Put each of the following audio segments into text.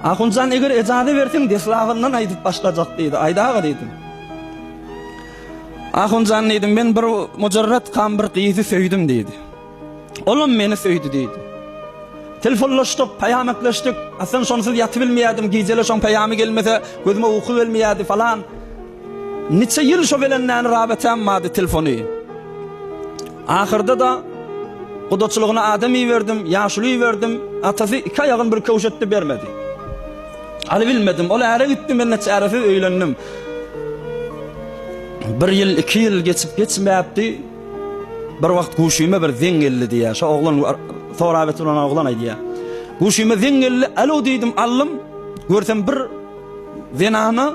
Ahunjan eger ejaza berseň deslabyndan aýdyp başlajak diýdi. Aýt aga diýdim. Ahunjan diýdim, men bir mujarrat kam bir gyzy söýdüm diýdi. Olam meni söýdi diýdi. Telefonlaşdyk, paýamaklaşdyk. Aslan şonsuz ýatybilmeýärdim, gijele şoň paýamy gelmese gözüme uky gelmeýärdi falan. Niçe ýyl şo bilen näni rabetäm bardy telefony. Ahyrda-da gudaçylygyna adam iberdim, ýaşuly iberdim. Atasy iki aýagyny bir köwşetdi bermedi. Alybilmedim. Ol äre gitdi, men-de çäresiz öýlendim. Bir ýyl, iki ýyl geçip geçmäpdi. Bir wagt guşyma bir zeň geldi diýýär. Şo oglan sorap oturan oglan aýdýar. Guşyma zeň geldi, alo diýdim, aldym. Görsem bir zenana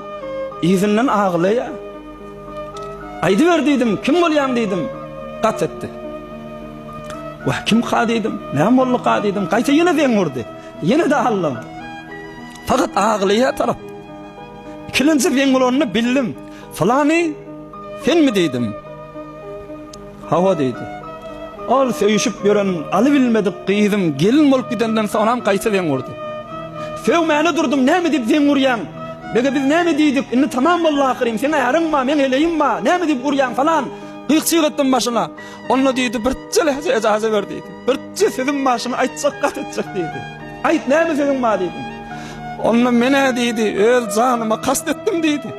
yzyndan aglaýar. Aýdyber diýdim, kim bolýaň diýdim. Gat etdi. Wah, kimka diýdim, näme bolduka diýdim. Gaýta ýene zeň urdy. Ýene-de aldym. Fakat aglaýar tarap. Ikilenji zeň bolanyny bildim. Pylany senmi diýdim. Hawa diýdi. Ol söýüşip ýören alybilmedik gyzym gelin bolup gidenden soňram gaýta zeň urdy. Sögmäne durdum, näme diýip zeň urýaň? Bege biz näme diýdik, indi tamam boldy ahyryn, seň äriň bar, meň heleýim bar, näme diýip urýaň falan. Gyk-çyk etdim başyna. Onda diýdi, birje lähze ejaza ber diýdi. Birje sözüm bar, şuny aýtjak, gat etjek diýdi. Aýt, näme sözüň bar diýdim. Onda men-ä diýdi, öz janyma kast etdim diýdi.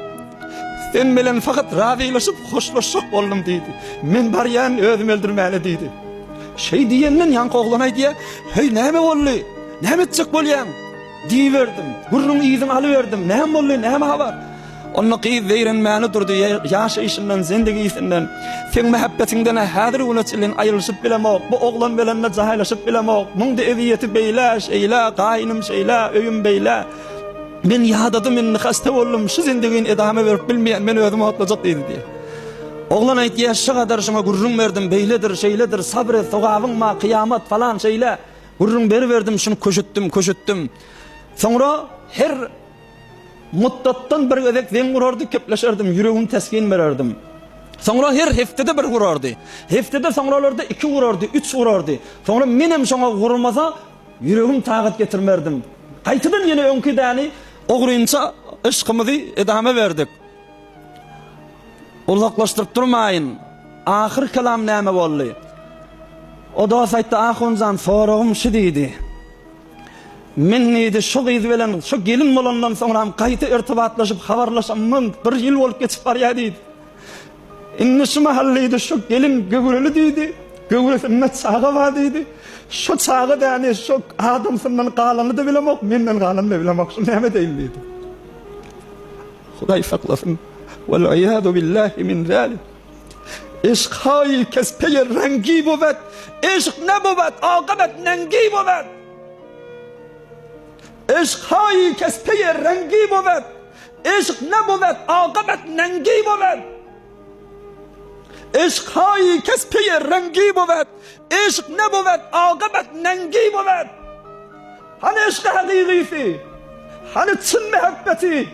Sen bilen fakat razylaşyp hoşlaşjak boldum diýdi. Men barýan özüm öldürmäne diýdi. Şeý diýenden ýaňky oglan aýdýar, Heý näme boldy? Näme etjek bolýaň? Diýiberdim. Gürrüň yzyny alyberdim. Näme boldy? Näme habar? Onda gyz zeýrenmäne durdy, ýaşaýşyndan, zendigisinden. Seň mähebbetiňden-ä häzir güne çenli aýrylyşyp bilemok. Bu oglan bilen-de jaýlaşyp bilemok. Muň-da ezýeti beýle, şeýle, gaýynym şeýle, öýüm beýle. Men ýadadym indi hasta boldum şu zindigini edama berip bilmeýän men özüm otlajak diýdi diýýär. Oglan aýtýar şu gadar şuňa gürrüň berdim beýledir şeýledir sabr et sogabyň bar kyýamat falan şeýle gürrüň beriberdim şuny köşetdim köşetdim. Soňra her mutdatdan bir gezek zeň urardy kepleşerdim ýüregim teskin bererdim. Soňra her hepdede bir urardy. Hepdede soňralarda iki urardy üç urardy. Soňra menem şoňa gurmasa Ýüregim tagat getirmerdim. Gaýtadan ýene öňki däni ogrynça yşkymyzy edama berdik. Uzaklaşdyryp durmaýyn. Ahyr kelam näme boldy? O dost aýtdy, Ahunjan, soragym şu diýdi. Men diýdi, şu gyz bilen şu gelin bolandan soňram gaýta irtibatlaşyp habarlaşamam bir ýyl bolup geçip barýar diýdi. Indi şu mahal diýdi, şu gelin göwreli diýdi, göwresinde çaga bar diýdi. Şu çaga däni şu adamsyndan galanyny-da bilemok, menden galanyny-da bilemok, şu näme edeýin diýdi. Hudaý saklasyn. Wal-iýadu billahi min zalik. Yşk haýy kes peýe rengi bowet, yşk ne bowet, akybet nengi bowet. Yşk haýy kes peýe rengi bowet. Yşk ne bowet, akybet nengi bowet. Yşk haýy kes peýe rengi bowet, yşk ne bowet, akybet nengi bowet. Hany yşky hakykysy? Hany çyn mähebbeti?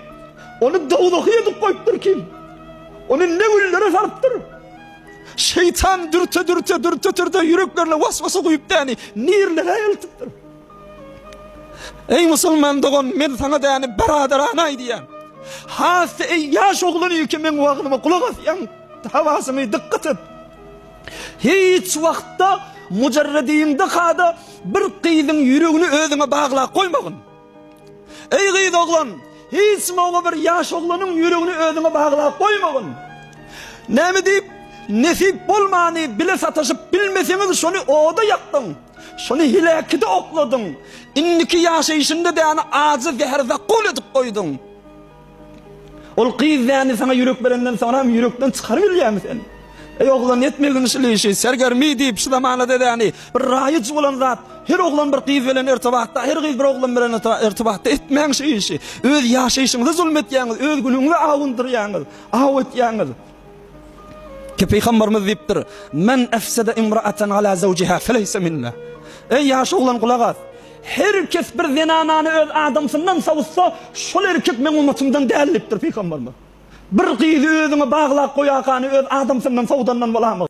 Ony dowzahy edip goýupdyr kim? Ony ne günlere salypdyr? Şeýtan dürte-dürte, dürte-dürte ýüreklerine waswasa guýup däni nirlere eltipdir? Eý musulman dogan, men saňa däni biradarana aýdýan. Has-da eý ýaş oglan ilki meň wagzyma gulak asýaň, hawasyňy dykgat et. Hiç wagtda mujarrediňde kada bir gyzyň ýüregini özüňe baglap goýmagyn. Eý gyz oglan, hiç mawa bir ýaş oglanyň ýüregini özüňe baglap goýmagyn. Näme diýip, nesip bolmany bile sataşyp bilmeseňiz şony oda ýakdyň. Şony heläkide okladyň. Indiki ýaşaýşyňda däni ajy zäher-zakgul edip goýduň. Ol gyz däni saňa ýürek berenden soňram ýürekden çykarybilýärmi sen? Eý oglan etmegin şul işi, sergermi diýip şu zamanada däni bir raýyj bolan zat, her oglan bir gyz bilen irtibatda, her gyz bir oglan bilen irtibatda etmäň şu işi. Öz ýaşaýşyňyza zulum etýäňiz, öz günüňizi awundyrýaňyz, aw etýäňiz. Ki Pygamberimiz diýipdir, Men efsede imra'atan ala zawjiha feleyse minna. Eý ýaş oglan gulak as. Her kes bir zenanany öz adamsyndan sowutsa, şol erkek meň ummatymdan däl diýipdir Pygamberimiz. Bir gyzy özüňe baglap goýakany öz adamsyndan sowudandan bolamok.